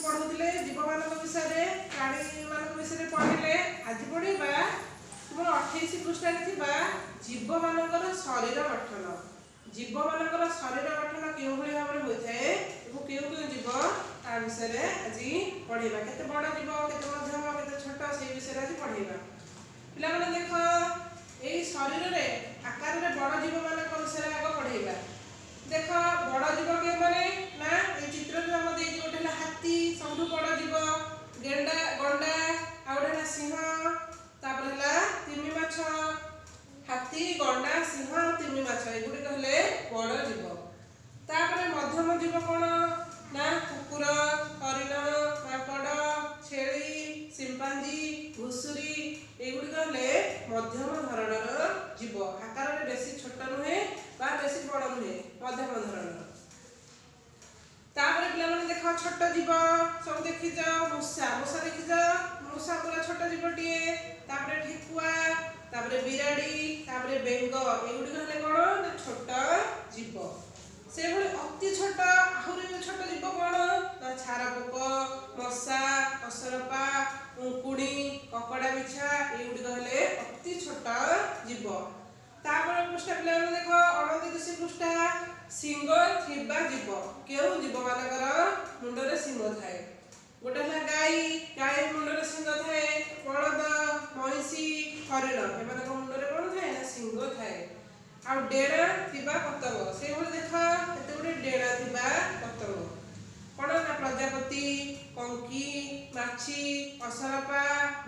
ପଢ଼ୁଥିଲେ ଜୀବମାନଙ୍କ ବିଷୟରେ, ପ୍ରାଣୀମାନଙ୍କ ବିଷୟରେ ପଢ଼ିଲେ। ଆଜି ପଢ଼ିବା ତୁମର 28 ପୃଷ୍ଠାରେ ଥିବା ଜୀବମାନଙ୍କର ଶରୀର ଗଠନ। ଜୀବମାନଙ୍କର ଶରୀର ଗଠନ କେଉଁଭଳି ଭାବରେ ହୋଇଥାଏ ଏବଂ କେଉଁ କେଉଁ ଜୀବ, ତା ବିଷୟରେ ଆଜି ପଢ଼େଇବା। କେତେ ବଡ଼ ଜୀବ, କେତେ ମଧ୍ୟମ, କେତେ ଛୋଟ, ସେଇ ବିଷୟରେ ଆଜି ପଢ଼େଇବା। ପିଲାମାନେ ଦେଖ, ଏଇ ଶରୀରରେ ଆକାରରେ ବଡ଼ ଜୀବମାନଙ୍କ ବିଷୟରେ ଆଗ ପଢ଼େଇବା। ଦେଖ, ବଡ଼ ଜୀବ କେଉଁମାନେ ନା ଏଇ ଚିତ୍ରରେ ଆମ ଦେଇଛି। ଗୋଟେ ହେଲା ହାତୀ, ସବୁଠୁ ବଡ଼ ଜୀବ, ଗେଣ୍ଡା, ଗଣ୍ଡା, ଆଉ ଗୋଟେ ହେଲା ସିଂହ, ତାପରେ ହେଲା ତିମି ମାଛ। ହାତୀ, ଗଣ୍ଡା, ସିଂହ ଆଉ ତିମି ମାଛ, ଏଗୁଡ଼ିକ ହେଲେ ବଡ଼ ଜୀବ। ତାପରେ ମଧ୍ୟମ ଜୀବ କ'ଣ ନା କୁକୁର, ହରିଣ, ମାଙ୍କଡ଼, ଛେଳି, ସିମ୍ପାଞ୍ଜି, ଘୁଷୁରୀ, ଏଗୁଡ଼ିକ ହେଲେ ମଧ୍ୟମ ଧରଣର ଜୀବ। ଆକାରରେ ବେଶୀ ଛୋଟ ନୁହେଁ ବା ବେଶୀ ବଡ଼ ନୁହେଁ, ମଧ୍ୟମ ଧରଣର। ତାପରେ ପିଲାମାନେ ଦେଖ, ଛୋଟ ଜୀବ ସବୁ ଦେଖିଛ। ମୂଷା, ମୂଷା ଦେଖିଛ? ମୂଷା ପୁରା ଛୋଟ ଜୀବଟିଏ। ତାପରେ ଠେକୁଆ, ତାପରେ ବିରାଡ଼ି, ତାପରେ ବେଙ୍ଗ, ଏଗୁଡ଼ିକ ହେଲେ କ'ଣ ନା ଛୋଟ ଜୀବ। ସେଭଳି ଅତି ଛୋଟ, ଆହୁରି ଛୋଟ ଜୀବ କ'ଣ ନା ଛାର ପୋକ, ମଶା, ଅସରପା, ଉଙ୍କୁଣି, କକଡ଼ା ବିଛା, ଏଗୁଡ଼ିକ ହେଲେ ଅତି ଛୋଟ ଜୀବ। ତାପରେ ପୃଷ୍ଠା ପିଲାମାନେ ଦେଖ, 29 ପୃଷ୍ଠା, ଶିଙ୍ଗ ଥିବା ଜୀବ। କେଉଁ ଜୀବମାନଙ୍କର ମୁଣ୍ଡରେ ଶିଙ୍ଗ ଥାଏ? ଗୋଟେ ହେଲା ଗାଈ, ଗାଈ ମୁଣ୍ଡରେ ଶିଙ୍ଗ ଥାଏ। ବଳଦ, ମଇଁଷି, ହରିଣ, ଏମାନଙ୍କ ମୁଣ୍ଡରେ କ'ଣ ଥାଏ ନା ଶିଙ୍ଗ ଥାଏ। ଆଉ ଡେଣା ଥିବା ପତଙ୍ଗ, ସେଇଭଳି ଦେଖ କେତେ ଗୁଡ଼ିଏ ଡେଣା ଥିବା ପତଙ୍ଗ କ'ଣ ନା ପ୍ରଜାପତି, କଙ୍କି, ମାଛି, ଅସରପା,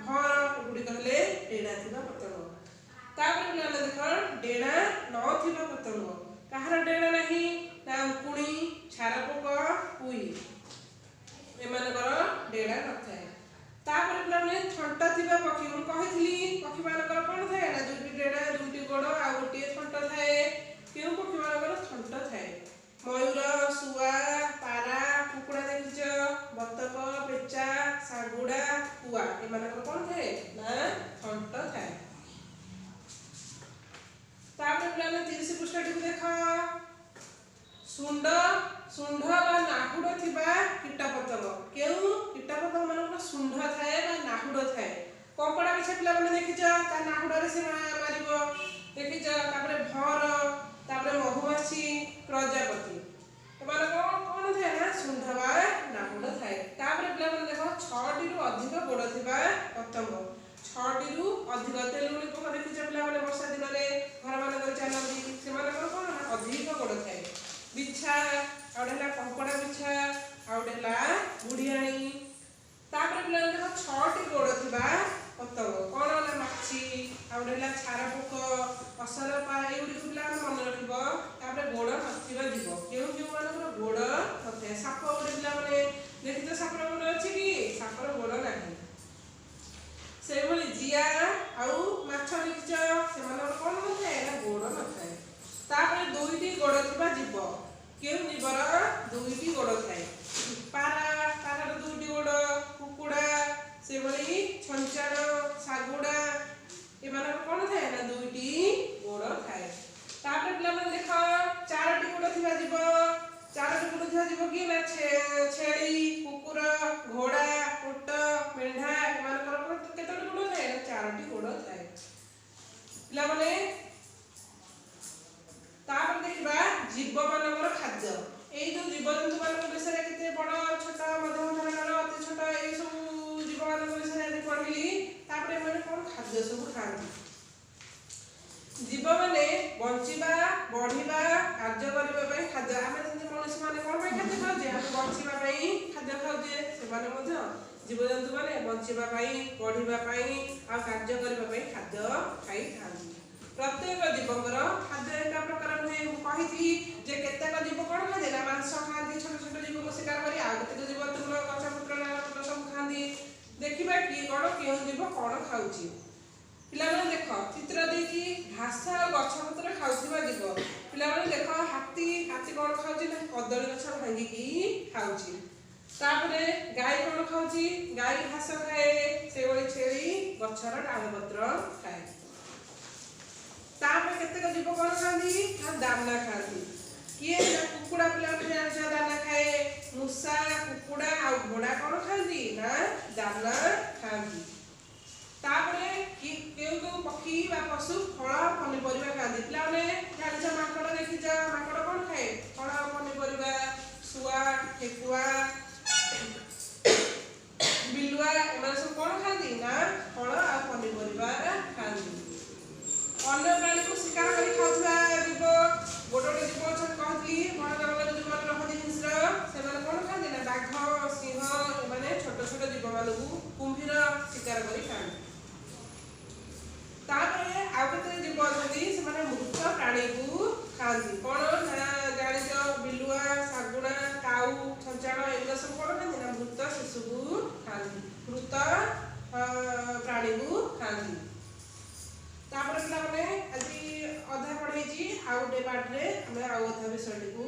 ଭଅଁର, ଏଗୁଡ଼ିକ ହେଲେ ଡେଣା ଥିବା ପତଙ୍ଗ। ତାପରେ ପିଲାମାନେ ଦେଖ, ଡେଣା ନଥିବା ପତଙ୍ଗ। କାହାର ଡେଣା ନାହିଁ ନା ଉଙ୍କୁଣି, ଛାରପୋକ, ଉଇ, ଏମାନଙ୍କର ଡେଣା ନଥାଏ। ତାପରେ ପିଲାମାନେ ଥଣ୍ଟ ଥିବା ପକ୍ଷୀ। ମୁଁ କହିଥିଲି ପକ୍ଷୀମାନଙ୍କର କ'ଣ ଥାଏ ନା ଦୁଇଟି ଡେଣା, ଦୁଇଟି ଗୋଡ଼ ଆଉ ଗୋଟିଏ ଥଣ୍ଟ ଥାଏ। କେଉଁ ପକ୍ଷୀମାନଙ୍କର ଥଣ୍ଟ ଥାଏ? ମୟୂର, ଶୁଆ, ପାରା, କୁକୁଡ଼ା ଦେଖିଛ, ବତକ, ପେଚା, ଶାଗୁଡ଼ା, କୁଆ, ଏମାନଙ୍କର କ'ଣ ଥାଏ ନା ଥଣ୍ଟ ଥାଏ। ତାପରେ ପିଲାମାନେ 30 ପୃଷ୍ଠାଟିକୁ ଦେଖ। ଶୁଣ୍ଡ, ଶୁଣ୍ଢ ବା ନାହୁଡ଼ ଥିବା କୀଟ ପତଙ୍ଗ। କେଉଁ କୀଟ ପତଙ୍ଗ ମାନଙ୍କର ଶୁଣ୍ଢ ଥାଏ ବା ନାହୁଡ଼ ଥାଏ? କଙ୍କଡ଼ା ବିଛା ପିଲାମାନେ ଦେଖିଛ, ତା ନାହୁଡ଼ରେ ସେ ମାରିବ, ଦେଖିଛ? ତାପରେ ଭଅଁର, ତାପରେ ମହୁମାଛି, ପ୍ରଜାପତି, ଏମାନଙ୍କ କ'ଣ ଥାଏ ନା ଶୁଣ୍ଢ ବା ନାହୁଡ଼ ଥାଏ। ତାପରେ ପିଲାମାନେ ଦେଖ, 6ଟିରୁ ଅଧିକ ଗୋଡ଼ ଥିବା ପତଙ୍ଗ। 6ଟିରୁ ଅଧିକ, ତେଲୁଗୁଣି ପୋକ ଦେଖିଛ ପିଲାମାନେ? ବର୍ଷା ଦିନରେ ଘରମାନଙ୍କରେ ଚାଲନ୍ତି। ସେମାନଙ୍କର କ'ଣ ନା ଅଧିକ ଗୋଡ଼ ଥାଏ। ବିଛା, ଆଉ ଗୋଟେ ହେଲା କଙ୍କଡ଼ା ବିଛା, ଆଉ ଗୋଟେ ହେଲା ବୁଢ଼ିଆଣୀ। ତାପରେ ପିଲାମାନେ ଦେଖ, 6ଟି ଗୋଡ଼ ଥିବା ପତଙ୍ଗ କ'ଣ ନା ମାଛି, ଆଉ ଗୋଟେ ହେଲା ଛାର ପୋକ, ଅସରପା, ଏଗୁଡ଼ିକୁ ପିଲାମାନେ ମନେ ରଖିବ। ତାପରେ ଗୋଡ଼ ନଥିବା ଜୀବ। କେଉଁ କେଉଁମାନଙ୍କର ଗୋଡ଼ ନଥାଏ? ସାପ ଗୋଟେ ପିଲାମାନେ ଦେଖିଛ, ସାପର ଗୋଡ଼ ଅଛି କି? ସାପର ଗୋଡ଼ ନାହିଁ। ସେଇଭଳି ଜିଆ ଆଉ ମାଛ ଦେଖିଛ, ସେମାନଙ୍କର କ'ଣ ନଥାଏ ନା ଗୋଡ଼ ନଥାଏ। ତାପରେ ଦୁଇଟି ଗୋଡ଼ ଥିବା ଜୀବ। କେଉଁ ଜୀବର ଦୁଇଟି ଗୋଡ଼ ଥାଏ? ପାରା, ପାରାର ଦୁଇଟି ଗୋଡ଼। କୁକୁଡ଼ା, ସେଭଳି ଛଞ୍ଚାଣ, ଶାଗୁଡ଼ା, ଏମାନଙ୍କର କ'ଣ ଥାଏ ନା ଦୁଇଟି ଗୋଡ଼ ଥାଏ। ତାପରେ ପିଲାମାନେ ଦେଖ, ଚାରୋଟି ଗୋଡ଼ ଥିବା ଜୀବ। ଚାରୋଟି ଗୋଡ଼ ଥିବା ଜୀବ କିଏ ନା ଛେଳି, କୁକୁର, ଘୋଡ଼ା, ଓଟ, ମେଣ୍ଢା, ଏମାନଙ୍କର କେତୋଟି ଗୋଡ଼ ଥାଏ ନା ଚାରୋଟି ଗୋଡ଼ ଥାଏ ପିଲାମାନେ। ତାପରେ ଦେଖିବା ଜୀବମାନଙ୍କର ଖାଦ୍ୟ। ଏଇ ଯୋଉ ଜୀବଜନ୍ତୁମାନଙ୍କ ବିଷୟରେ, କେତେ ବଡ଼, ଛୋଟ, ମଧ୍ୟମ ଧରଣର, ଅତି ଛୋଟ, ଏଇ ସବୁ ଜୀବମାନଙ୍କ ବିଷୟରେ ଆଜି ପଢ଼ିଲି। ତାପରେ ଏମାନେ କ'ଣ ଖାଦ୍ୟ ସବୁ ଖାଆନ୍ତି? ଜୀବମାନେ ବଞ୍ଚିବା, ବଢ଼ିବା, କାର୍ଯ୍ୟ କରିବା ପାଇଁ ଖାଦ୍ୟ। ଆମେ ଯେମିତି ମଣିଷମାନେ କ'ଣ ପାଇଁ ଖାଦ୍ୟ ଖାଉଛେ? ଆମେ ବଞ୍ଚିବା ପାଇଁ ଖାଦ୍ୟ ଖାଉଛେ। ସେମାନେ ମଧ୍ୟ, ଜୀବଜନ୍ତୁମାନେ ବଞ୍ଚିବା ପାଇଁ, ବଢ଼ିବା ପାଇଁ ଆଉ କାର୍ଯ୍ୟ କରିବା ପାଇଁ ଖାଦ୍ୟ ଖାଇଥାନ୍ତି। ପ୍ରତ୍ୟେକ ଜୀବଙ୍କର ଖାଦ୍ୟ ଏକା ପ୍ରକାର ନୁହେଁ। ମୁଁ କହିଥିଲି ଯେ କେତେକ ଜୀବ କ'ଣ ଖାଆନ୍ତି ନା ମାଂସ ଖାଆନ୍ତି, ଛୋଟ ଛୋଟ ଜୀବକୁ ଶିକାର କରି। ଆଉ କେତେକ ଜୀବ ତୃଣ, ଗଛ ପତ୍ର, ନାଳ ପତ୍ର ସବୁ ଖାଆନ୍ତି। ଦେଖିବା କିଏ କ'ଣ, କେଉଁ ଜୀବ କ'ଣ ଖାଉଛି। ପିଲାମାନେ ଦେଖ, ଚିତ୍ର ଦେଇଛି, ଘାସ ଆଉ ଗଛ ପତ୍ର ଖାଉଥିବା ଜୀବ। ପିଲାମାନେ ଦେଖ, ହାତୀ। ହାତୀ କ'ଣ ଖାଉଛି ନା କଦଳୀ ଗଛ ଭାଙ୍ଗିକି ଖାଉଛି। ତାପରେ ଗାଈ କ'ଣ ଖାଉଛି? ଗାଈ ଘାସ ଖାଏ। ସେଇଭଳି ଛେଳି ଗଛର ଡାଳ ପତ୍ର ଖାଏ। ତାପରେ କେତେକ ଜୀବ କ'ଣ ଖାଆନ୍ତି ନା ଦାନା ଖାଆନ୍ତି। କିଏ ନା କୁକୁଡ଼ା। ପିଲାମାନେ ଜାଣିଛ, ଦାନା ଖାଏ। ମୂଷା, କୁକୁଡ଼ା ଆଉ ଘୋଡ଼ା କ'ଣ ଖାଆନ୍ତି। କ'ଣ ନା ଜାଣିଛ, ବିଲୁଆ, ଶାଗୁଣା, କାଉ, ଛଞ୍ଚାଣ ଏଗୁଡ଼ା ସବୁ କ'ଣ ଖାଆନ୍ତି ନା ମୃତ ଶିଶୁକୁ ଖାଆନ୍ତି, ମୃତ ପ୍ରାଣୀକୁ ଖାଆନ୍ତି। ତାପରେ ପିଲାମାନେ, ଆଜି ଅଧା ପଢ଼େଇଛି, ଆଉ ଗୋଟେ ପାର୍ଟରେ ଆମେ ଆଉ ଅଧା ବିଷୟଟିକୁ